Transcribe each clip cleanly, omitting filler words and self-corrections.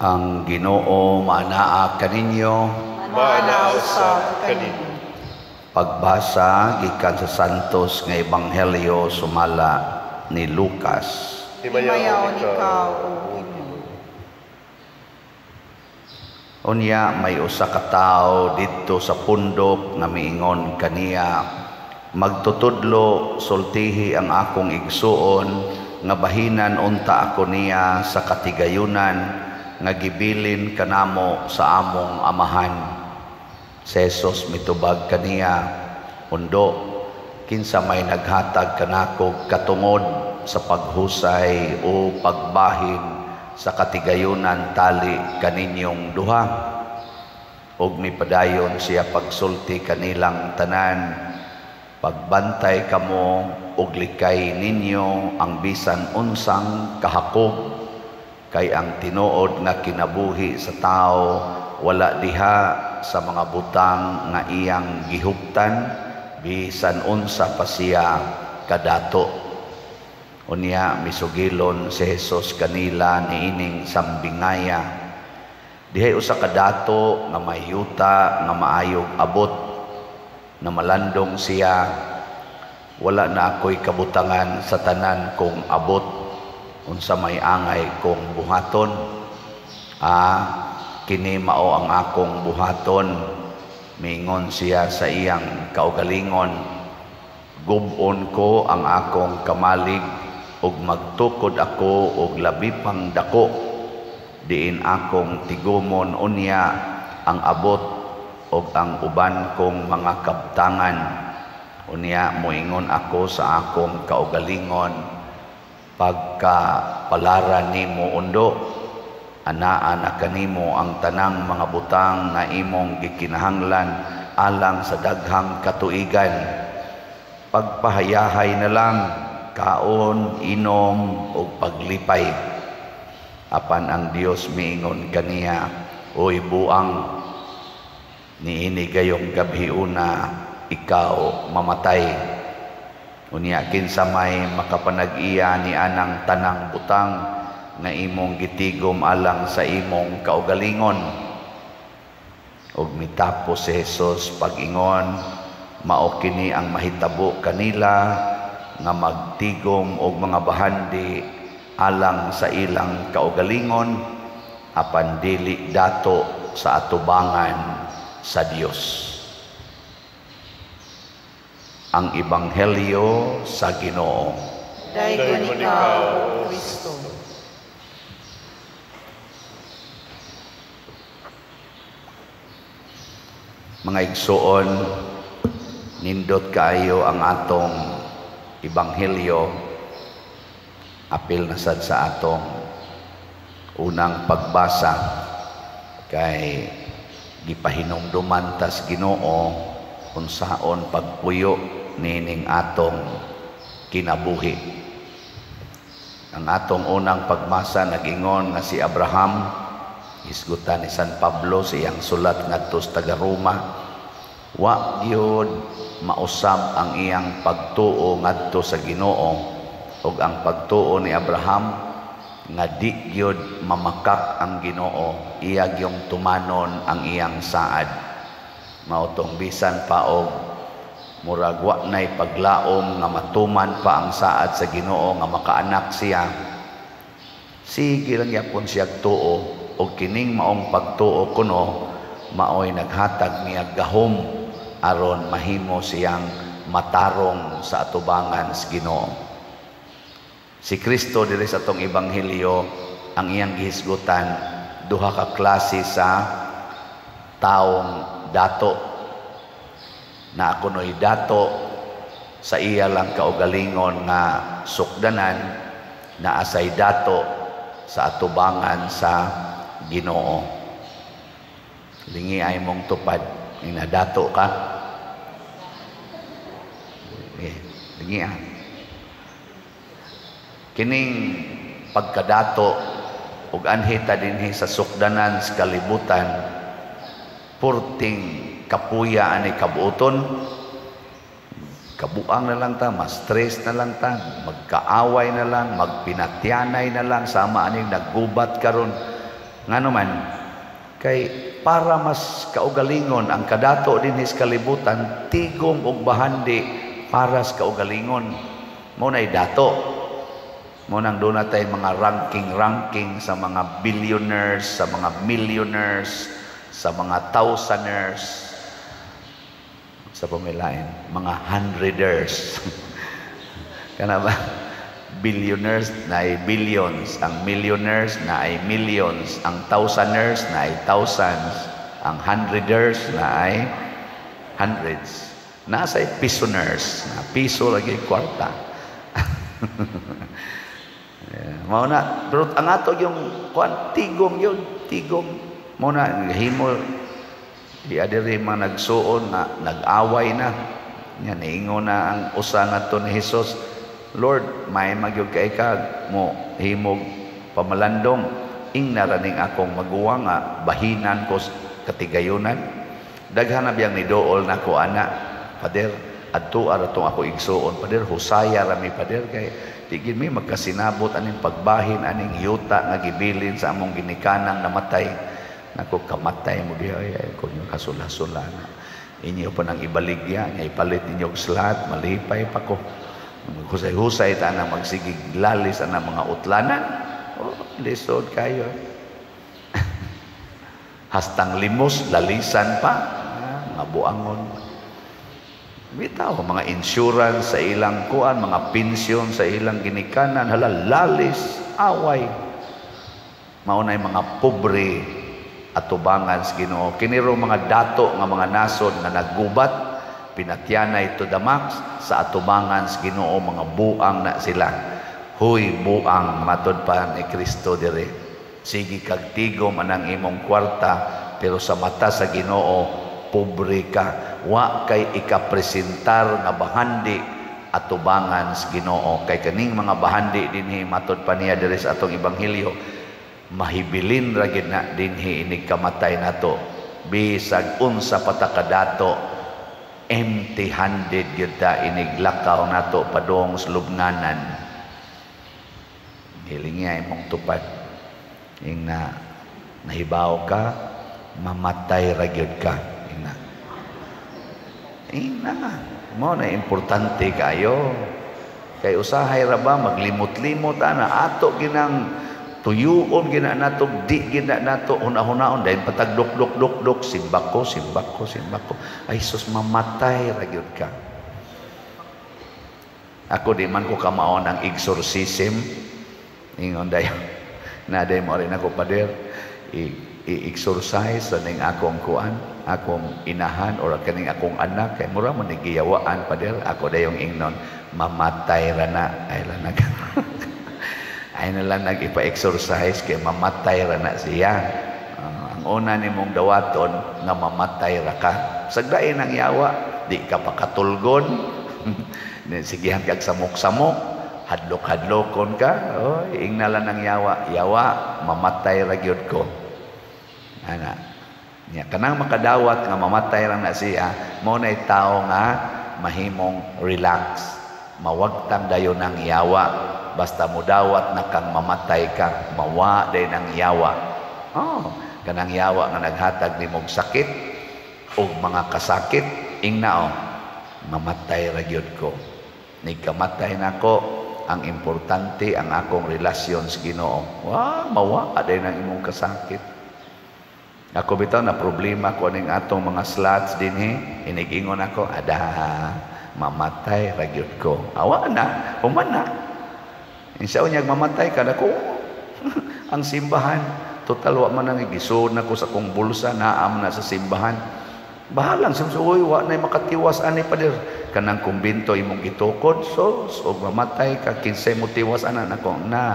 Ang Ginoo maanaa kaninyo. Maanaa usab kaninyo. Pagbasa gikan sa Santos nga Ebanghelyo sumala ni Lucas. Himayaon ikaw, O Ginoo. Unya may usa ka tawo didto sa pundok nga miingon kaniya, "Magtutudlo, sultihi ang akong igsuon nga bahinan unta ako niya sa katigayunan nga gibilin kanamo sa among amahan." Si Jesus mitubag kaniya, "Undo, kinsa may naghatag kanakog katungod sa paghusay o pagbahin sa katigayunan tali kaninyong duha?" Ug mipadayon siya pagsulti kanilang tanan, "Pagbantay kamo ug likay ninyo ang bisan unsang kahakog, kay ang tinuod nga kinabuhi sa tawo wala diha sa mga butang nga iyang gihuptan, bisan unsa pa siya kadato." Unya misugilon si Jesus kanila niining sambingaya, "Dihay usa ka dato nga may yuta nga maayog abot. Na malandong siya, 'Wala na ako'y kabutangan sa tanan kong abot. Unsa may angay kong buhaton? Ah, kini mao ang akong buhaton,' mingon siya sa iyang kaugalingon. 'Gub-on ko ang akong kamalig ug magtukod ako og labi pang dako, diin akong tigumon unya ang abot ug ang uban kong mga kabtangan. Unya moingon ako sa akong kaugalingon, Pagkapalaran nimo, undo, anaa na kanimo ang tanang mga butang nga imong gikinahanglan alang sa daghang katuigan. Pagpahayahay na lang, kaon, inom ug paglipay.' Apan ang Dios miingon kaniya, 'Oy buang, niini gayong gabhiuna ikaw mamatay. Unya kinsa may makapanag-iya ni anang tanang butang nga imong gitigom alang sa imong kaugalingon?' Ug mitapos si Jesus pag-ingon, 'Mao kini ang mahitabo kanila nga magtigom og mga bahandi alang sa ilang kaugalingon, apan dili dato sa atubangan sa Dios.' Ang Ebanghelyo sa Ginoo. Daygon ikaw, O Kristo. Mga igsuon, nindot kaayo ang atong Ebanghelyo, apil na sad sa atong unang pagbasa, kay gipahinumduman tas Ginoo unsaon pagpuyo nining atong kinabuhi. Ang atong unang pagbasa nag-ingon nga si Abraham, hisgutan ni San Pablo sa iyang sulat ngadto sa taga-Roma, wa gyud mausab ang iyang pagtuo ngadto sa Ginoo, ug ang pagtuo ni Abraham nga di gyud mamakak ang Ginoo, iya gyung tumanon ang iyang saad. Mao tong bisan pa og murag wa nay paglaom nga matuman pa ang saad sa Ginoo nga makaanak siya, sige lang yapon siya tuo, og kining maong pagtuo kuno maoy naghatag niya gahom aron mahimo siyang matarong sa atubangan sa Ginoo. Si Kristo diri sa atong ebanghelyo, ang iyang gihisgutan duha ka klase sa taong dato. Na kunoy dato sa iya lang kaugalingon nga sukdanan, na asay dato sa atubangan sa Ginoo. Lingi ay mong tupad, inadato ka. Lingi ah. Kining pagkadato ug anhita dinhi sa sukdanan sa kalibutan, purting kapuya ani kabuoton. Kabuang na lang ta, ma-stress na lang ta, magkaaway na lang, magpinatyanay na lang, sama aning naggubat karon. Ngano man, kay para mas kaugalingon ang kadato dinhi sa kalibutan, tigom og bahandi para sa kaugalingon. Mao nay dato. Mao nang duna tay mga ranking-ranking sa mga billionaires, sa mga millionaires, sa mga thousanders, sa pamilain, mga hundreders. Kana ba? Billionaires na ay billions, ang millionaires na ay millions, ang thousanders na ay thousands, ang hundreders na ay hundreds. Nasa pisoners, na piso lagi kwarta. Yeah. Mao na, pero ang ato yung kuan, tigom yun, tigom. Mao na himo di adiri mga nagsuon na nag-away na. Nya niingon na ang usa ngadto ni Hesus, "Lord, may magyud kay ka mo himog pamalandong, ingna ra ning akong maguwang nga bahinan ko katigayunan." Daghan na biyang niduol nako ana, "Pader, adto ara tong ako igsuon, pader, husaya ra mi, pader, kay di gid mi magkasinabot aning pagbahin aning yuta nga gibilin sa among ginikanang namatay." Nako, kamatay mo diha ay kung yung kasula-sula na. Inyo pa nang ibaligya, nya ipalit ninyo og slot, malipay pa ko. Maghusay-husay ta na magsigig lalis ana mga utlanan. Oh, lisod kayo. Hastang limos, lalisan pa. Ah, mga buangon. Bitaw, mga insurance sa ilang kuan, mga pensyon sa ilang ginikanan, hala, lalis, away. Mao nay mga pobre atubangan sa Ginoo. Kini ro mga dato nga mga nasod nga naggubat, pinatyanay to the max sa atubangan sa Ginoo, mga buang na sila. Huy buang, matod pa ni Kristo dire. Sige kag tigom anang imong kwarta, pero sa mata sa Ginoo pobre ka. Wa kay ikapresentar nga bahandi atubangan sa Ginoo, kay kaning mga bahandi dinhi, matod pa niya diri sa atong ebanghelyo, mahibilin ra gid na dinhi inig kamatay nato. Bisag unsa pa ta kadato, empty handed gyud ta inig lakaw nato padung sa lubnganan. Hilingi imong tupad, ing na nahibaw ka mamatay ra gyud ka. Ing na mao na importante kayo, kay usahay ra ba maglimot-limot ana ato ginang tuyuon gina nato, di gina nato huna-hunaon dahil patag dok dok dok dok, simbako, simbako, simbako, ay sus, mamatay ra gyud ka. Ako, di man ko kamaon ang exorcism. Ingon dayon na day mo rin ako, "Pader, i-exorcise sa ning akong kuan, akong inahan or kaning akong anak, kay mura man giyawaan, pader." Ako dayong ingnon, "Mamatay ra na." Ay lang nag ay na lang nag-ipa-exorcise kay mamatay ra na siya. Ang una nimong dawaton nga mamatay ra ka. Sagdain ang yawa, di ka pa katulgon. Sigihan kag samok-samok, hadlok-hadlokon ka. Oh, ingna lang ang yawa, "Yawa, mamatay ra gyud ko." Ana. Nya kanang makadawat nga mamatay ra na siya, mao nay tawo nga mahimong relax. Mawagtang dayon ang yawa. Basta mudawat na kang mamatay ka, mawa day ang yawa. Oh, kanang yawa nga naghatag nimog sakit o mga kasakit, ingna, "Oh, mamatay ra gyud ko. Nigkamatay nako, ang importante ang akong relasyon sa Ginoo." Wa mawa day nang imong kasakit. Ako bitaw na problema ko aning atong mga slots dinhi, inigingon ako, "Ada, mamatay ra gyud ko." Awa na, human na. Insa unyag mamatay ka nako, ang simbahan, total wa man ang gisod na ko sa akong bulsa, naam na sa simbahan. Bahalang sa uy, wa na makatiwas ani, pader. Kanang kumbinto imong gitukod, so og mamatay ka, kinsay mo tiwas ana nako na?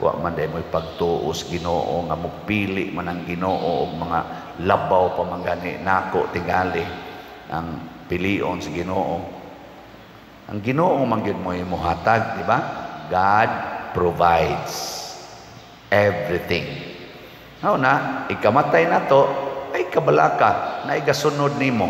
Wa man day mo'y pagtuos Ginoo nga mopili man ang Ginoo og mga labaw pa man gani nako tingali ang pilion sa Ginoo. Ang Ginoo man gyud mo'y mohatag, di ba? God provides everything. Hao na, ikamatay na to, ay kabalaka, na igasunod nimo.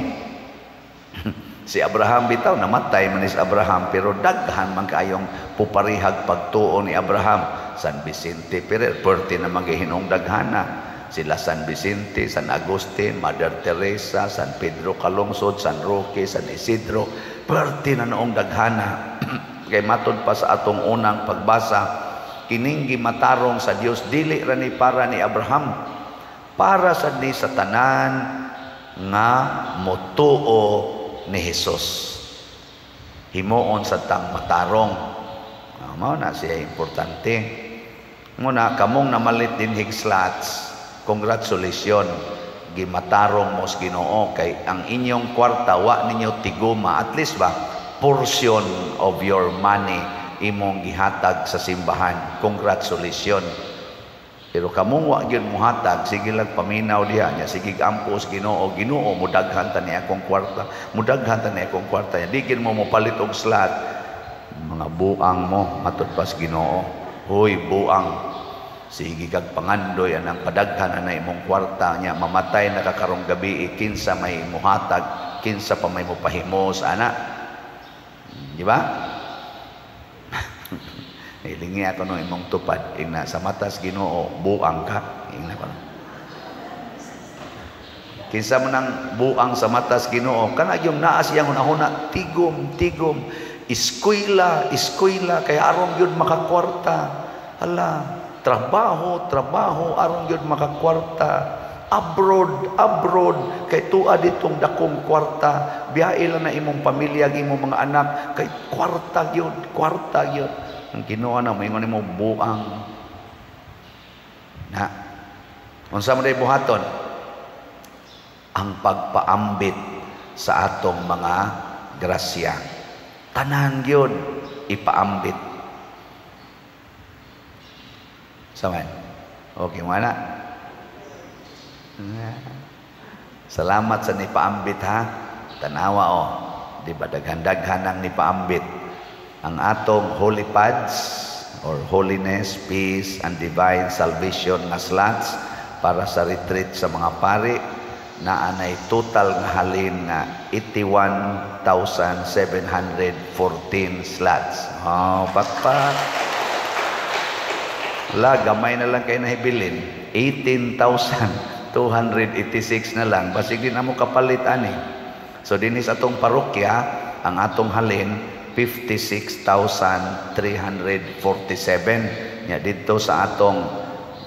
Si Abraham bitaw, namatay man ni si Abraham, pero daghan man kayong puparihag pagtuo ni Abraham. San Vicente Ferrer, perti na maghihinong daghana. Sila San Vicente, San Agustin, Mother Teresa, San Pedro Calungsod, San Roque, San Isidro, perti na noong daghana. Kay matod pa sa atong unang pagbasa, kining gimatarong sa Dios dili ra ni para ni Abraham, para sad ni sa tanan nga motuo ni Hesus. Himuon sa tang matarong. Mao na siya importante. Muna kamong namalit dinhig slots, congratulations, gimatarong mo sa Ginoo kay ang inyong kwarta wa ninyo tiguma, at least ba portion of your money imong gihatag sa simbahan. Congratulations. Pero kamong wa gyud muhatag, sige lang paminaw diha nya, sige ampo sa Ginoo, "Ginoo, mudaghan ta ni akong kwarta, mudaghan ta ni akong kwarta." Di gyud mo mopalit og slot, mga buang mo matud pa sa Ginoo. "Hoy buang, sige kag pangandoy anang padaghan ana imong kwarta nya, mamatay na ka karong gabi, kinsa may muhatag, kinsa pa may mopahimos ana?" Di ba? Hilingi ako no imong tupad, ingna sa matas Ginoo buang ka, ingna ko. Kinsa man ang buang sa matas Ginoo? Kana yung naa siyang hunahuna, tigom, tigom, eskwela, eskwela kay aron gyud makakwarta. Hala, trabaho, trabaho aron gyud makakwarta. Abroad, abroad kay tua ditong dakong kwarta. Biyahe lang na imong pamilya, imong mga anak kay kwarta gyud, kwarta gyud. Ang Ginoo na moingon nimo, "Buang." Na unsa man day buhaton? Ang pagpaambit sa atong mga grasya, tanan gyud ipaambit. Saman okay mana. Salamat sa nipaambit ha. Tanawa oh, di ba daghan-daghan ang nipaambit? Ang atong holy pads or holiness, peace, and divine salvation nga slots para sa retreat sa mga pari na anay total nga halin nga 81,714 slots. Oh, pakpak. La, gamay na lang kay nahibilin. 18,286 na lang. Basig din mo kapalit ani. So dinhi sa atong parokya, ang atong halin 56,347. Nya didto sa atong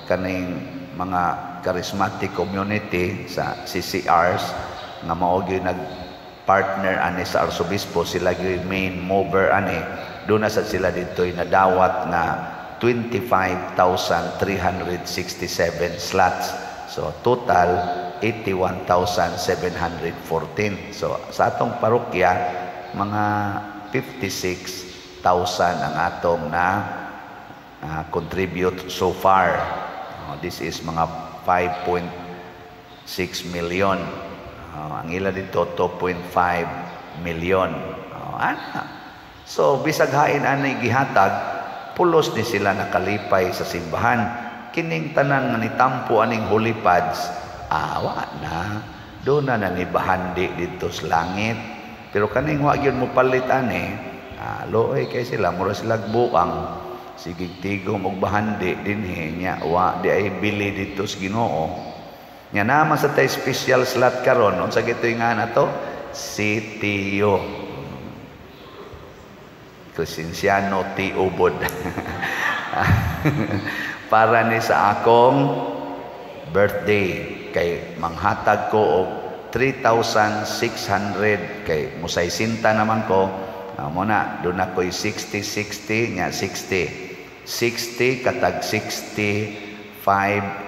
kaning mga charismatic community sa CCRs nga mao gyud nag-partner ani sa arsobispo, sila gyud main mover ani, doon na sad sila didto'y nadawat nga 25,367 slots. So total 81,714. So sa atong parokya, mga 56,000 ang atong na contribute so far. This is mga 5.6 million. Ang ila dito 2.5 million. Ana. So bisag hain ani gihatag, pulos ni sila nakalipay sa simbahan. Kining tanan nga nitampo aning holy pads, awa na. Doon na nanibahandi dito sa langit. Pero kaning wa gyud mo palit ani, luoy kay sila, mura sila buang. Sige tigom og bahandi dinhi nya wa di ay bili dito sa Ginoo. Nya naman sa tay special slot karon, unsa gitoy nga na to? CTO. Crescenciano T. Ubod. Para ni sa akong birthday kay manghatag ko og 3,600 kay musaysinta naman ko. Mo na doon ako'y 60 60 nya 60 60 katag 65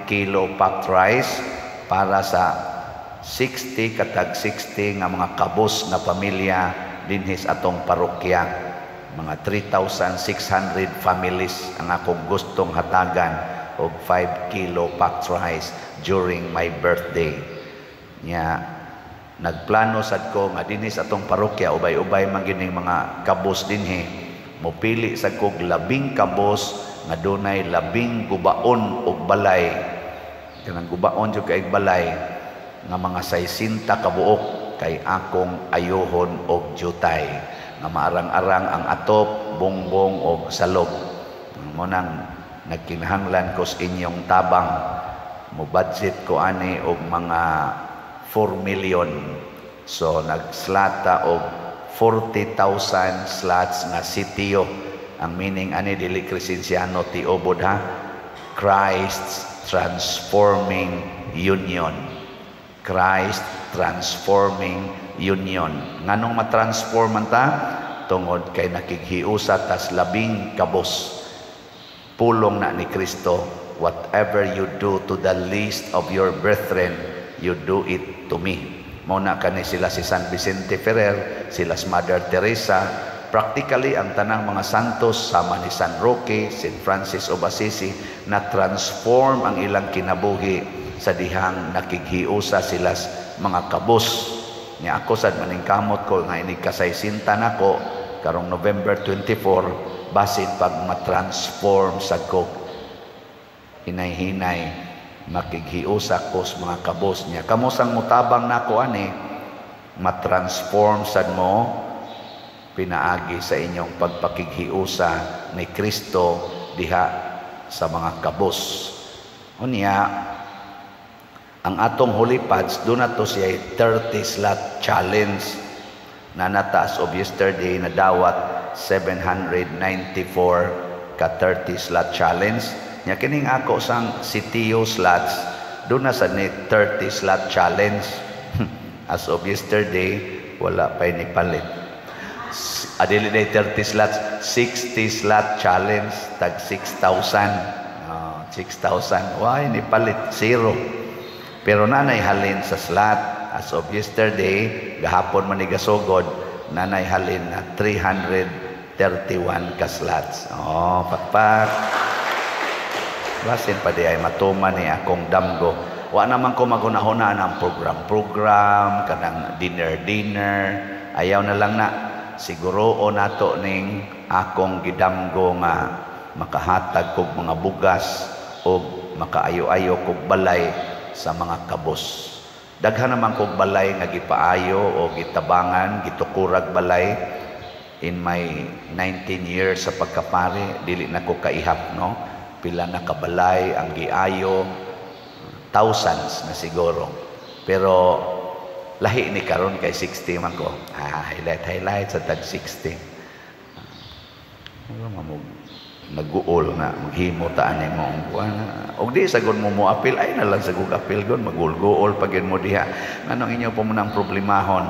kilo packed rice para sa 60 katag 60 nga mga kabos nga pamilya dinhi sa atong parokya. Mga 3,600 families ang akong gustong hatagan og 5 kilo packed rice during my birthday. Nya nagplano sad ko nga dinhi sa atong parokya ubay-ubay man gyud ning mga kabos dinhi, mopili sad kog 10 kabos nga dunay 10 gubaon og balay, kanang gubaon jud kay balay nga mga 60 ka buok, kay akong ayohon og jutay nga maarang-arang ang atop, bongbong og salog. Mo nang Nagkinahanglan ko sa inyong tabang. Mo budget ko ani og mga 4 million. So nagslata og 40,000 slots nga sitio. Ang meaning ani, dili Crescenciano T. Obod ha. Christ's Transforming Union. Christ Transforming Union. Nganong matransform man ta? Tungod kay nakighiusa tas labing kabos. Pulong na ni Kristo, "Whatever you do to the least of your brethren, you do it to me." Mao na kani sila si San Vicente Ferrer, sila si Mother Teresa, practically ang tanang mga santos sama ni San Roque, St. Francis of Assisi, na transform ang ilang kinabuhi sa dihang nakighiusa sila mga kabos. Nya ako sad, maningkamot ko nga inig kasaysinta nako karong November 24, basin pag ma-transform sa kog hinay-hinay makighiusa ko sa mga kabos niya. Kamo sang mutabang nako ani, matransform sad mo pinaagi sa inyong pagpakighiusa ni Kristo diha sa mga kabos. Unya, ang atong Holy Pads, doon na to siya 30 slot challenge na nataas of yesterday na dawat 794 ka 30 slot challenge. Nya kining ako sang CTO slots, doon na sa ni 30 slot challenge. As of yesterday, wala pa ni palit. Adili na 30 slots, 60 slot challenge, tag 6,000. Oh, 6,000. Why ni palit? Zero. Pero nanay halin sa slot. As of yesterday, gahapon man ni gasugod, nanay halin na 331 ka slots. Oh, pakpak. Basin pa di ay matuman ni akong damgo. Wa naman ko maghuna-huna ng program-program, kanang dinner-dinner. Ayaw na lang na. Siguro o nato ning akong gidamgo nga makahatag kog mga bugas o makaayo-ayo kog balay sa mga kabos. Daghan naman kog balay nga gipaayo o gitabangan, gitukurag balay in my 19 years sa pagkapari, dili na ko kaihap, no? Pila na kabalay ang giayo, thousands na siguro. Pero lahi ni karon kay 60 man ko. Ah, highlight highlight sa tag 60. Ano mo naguol na maghimo ta ani mo kuan, og di sagod mo mo apil ay na lang sa apil gon magulgool pag mo diha nganong inyo po mo nang problemahon.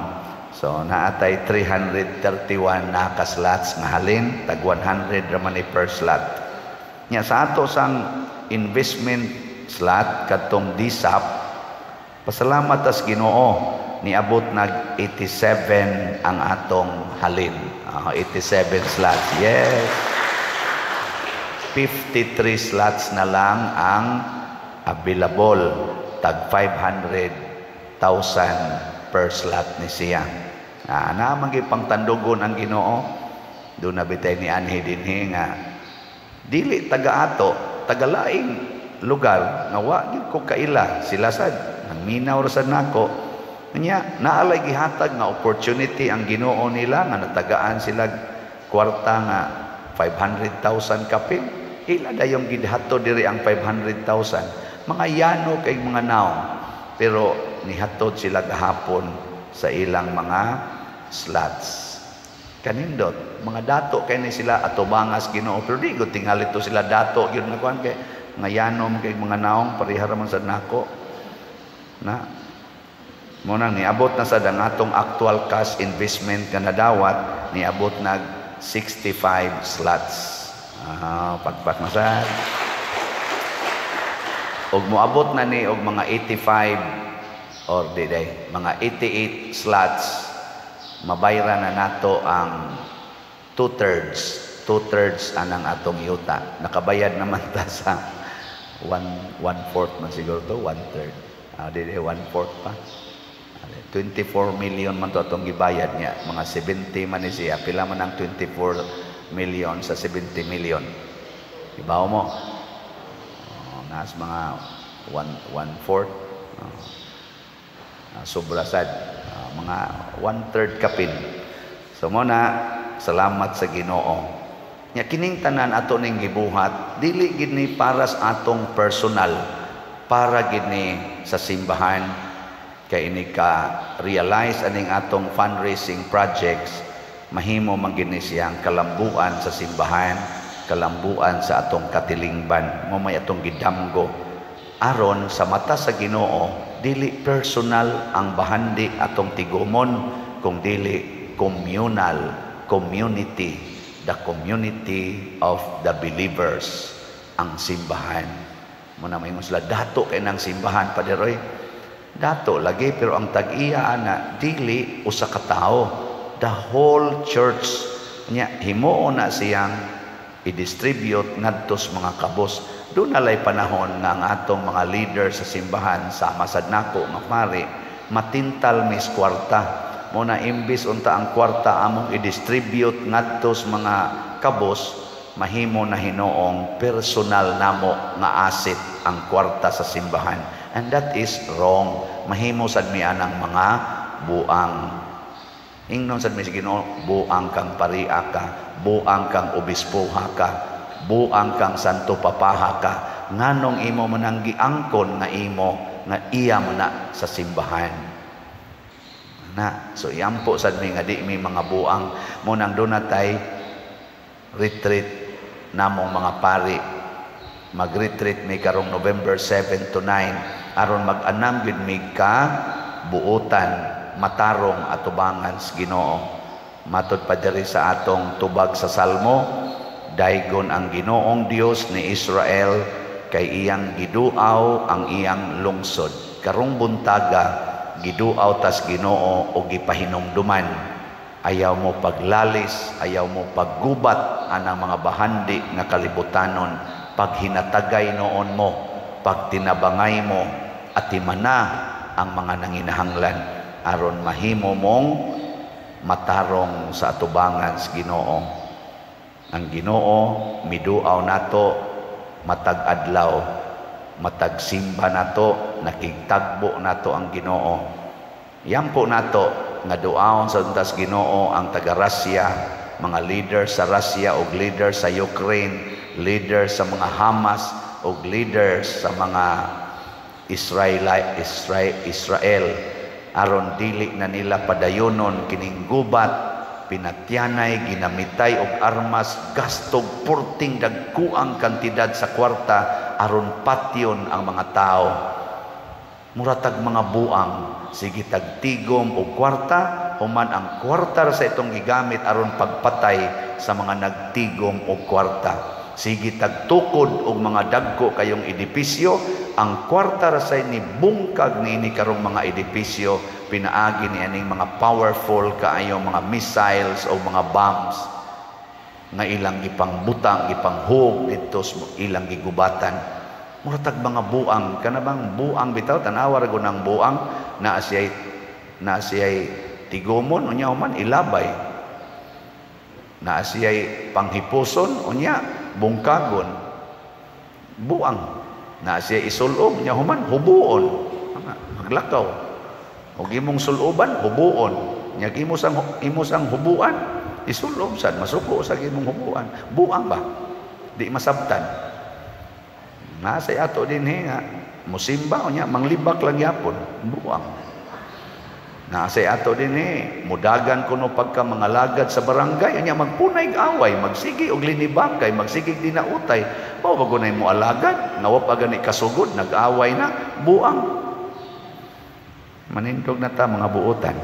So naatay 331 na ka slots nga halin, tag 100 ra man ni per slot. Nya sa ato sang investment slot kadtong DSAP, pasalamat tas Ginoo, niabot nag 87 ang atong halin. 87 slots, yes. 53 slots na lang ang available, tag 500,000 per slot ni siya. Naman gyud pangtandugon ang Ginoo. Doon na bitay ni anhi dinhi nga dili taga ato, taga laing lugar nga wa gyud ko kaila sila, sad nang minaw ra sad nako. Nya naalay gihatag nga opportunity ang Ginoo nila nga natagaan sila kwarta nga 500,000 kapin. Ila dayong gidhato diri ang 500,000. Mga yano kay mga naong. Pero nihatod sila gahapon sa ilang mga slots. Kanindot, mga dato kay ni sila atubangas Ginoo, pero di gud tingali to sila dato gyud nga kuan kay nga yano man kay mga naong, pareha ra man sad nako. Na mo nang niabot na sad ang atong actual cash investment nga nadawat, niabot nag 65 slots. Ah, pagpak na sad. Og moabot na ni og mga 85 or di day, mga 88 slots, mabayra na nato ang two-thirds anang atong yuta. Nakabayad naman ta sa one fourth man siguro to, one-third. Ah, di day, one-fourth pa. 24 million man to atong gibayad niya. Mga 70 man ni siya. Pila man ang 24 million sa 70 million? Ibaw mo? Oh, nas mga one fourth. Oh. Sobra sad. Mga one third kapin. So mo na, salamat sa Ginoo. Nya kining tanan ato ning gibuhat, dili gid ni para sa atong personal, para gid ni sa simbahan. Kay ini ka realize aning atong fundraising projects, mahimo man gid ni siyang kalambuan sa simbahan, kalambuan sa atong katilingban. Mo may atong gidamgo aron sa mata sa Ginoo, dili personal ang bahandi atong tigumon, kung dili communal, community, the community of the believers, ang simbahan. Mo na maingon sila, "Dato kay ng simbahan, Pader oy." Dato lagi, pero ang tag-iya ana dili usa ka tawo, the whole church. Nya himuon na siyang i-distribute ngadto sa mga kabos. Doon nalay panahon nga ang atong mga leader sa simbahan, sama sad nako nga pari, matintal mis kwarta. Mo na imbis unta ang kwarta among i-distribute ngadto sa mga kabos, mahimo na hinuong personal namo nga asset ang kwarta sa simbahan. And that is wrong. Mahimo sad mi anang mga buang. Ingnon sad mi sa Ginoo, "Buang kang paria ka, buang kang obispoha ka, buang kang santo papaha ka. Nganong imo manang giangkon nga imo nga iya mo na sa simbahan?" Na, so iampo sad mi nga di mi mga buang. Mo nang dunatay retreat namong mga pari. Mag-retreat mi karong November 7 to 9 aron mag-anam gyud mi ka buotan, matarong atubangan sa Ginoo. Matod pa diri sa atong tubag sa Salmo, "Daygon ang Ginoong Dios ni Israel kay iyang giduaw ang iyang lungsod." Karong buntaga, giduaw tas Ginoo o gipahinumduman. Ayaw mo paglalis, ayaw mo paggubat anang mga bahandi nga kalibutanon. Paghinatagay noon mo, pagtinabangay mo, atimana ang mga nanginahanglan aron mahimo mong matarong sa atubangan sa Ginoo. Ang Ginoo miduaw nato matag adlaw, matag simba nato, nakigtagbo nato ang Ginoo. Yampo nato nga duaon sa untas Ginoo ang taga Russia, mga leader sa Russia og leader sa Ukraine, leader sa mga Hamas og leaders sa mga Israel, aron dili na nila padayonon kining gubat, pinatyanay, ginamitay og armas, gastog purting dagkuang kantidad sa kwarta aron patyon ang mga tao. Muratag mga buang, sige tagtigom og kwarta, human ang kwarta sa itong gigamit aron pagpatay sa mga nagtigom og kwarta. Sige tagtukod og mga dagko kayong edipisyo, ang kwarta ra say ni bungkag niini karong mga edipisyo pinaagi ni aning mga powerful kaayo mga missiles o mga bombs nga ilang gipangbutang, gipanghug didto sa ilang gigubatan. Muratag mga buang. Kana bang buang bitaw, tanawa ra gud ang buang, naa siyay tigumon, unya human ilabay. Naa siyay panghipuson, unya bungkagon. Buang. Naa siya isulob, unya human hubuon. Maglakaw. Og imong suluban, hubuon. Nya imo sang hubuan, isulob sad, masuko sa imong hubuan. Buang ba? Di masabtan. Nasa ato din nga musimba, unya manglibak lang yapon, buang. Nasa ato din mudagan kuno pagka mga lagad sa barangay, unya magpunay away, magsigi og linibakay, magsigi dinautay. Mao ba gunay mo alagad, nga wa pa gani kasugod, nag-away na, buang. Manindog na ta mga buotan.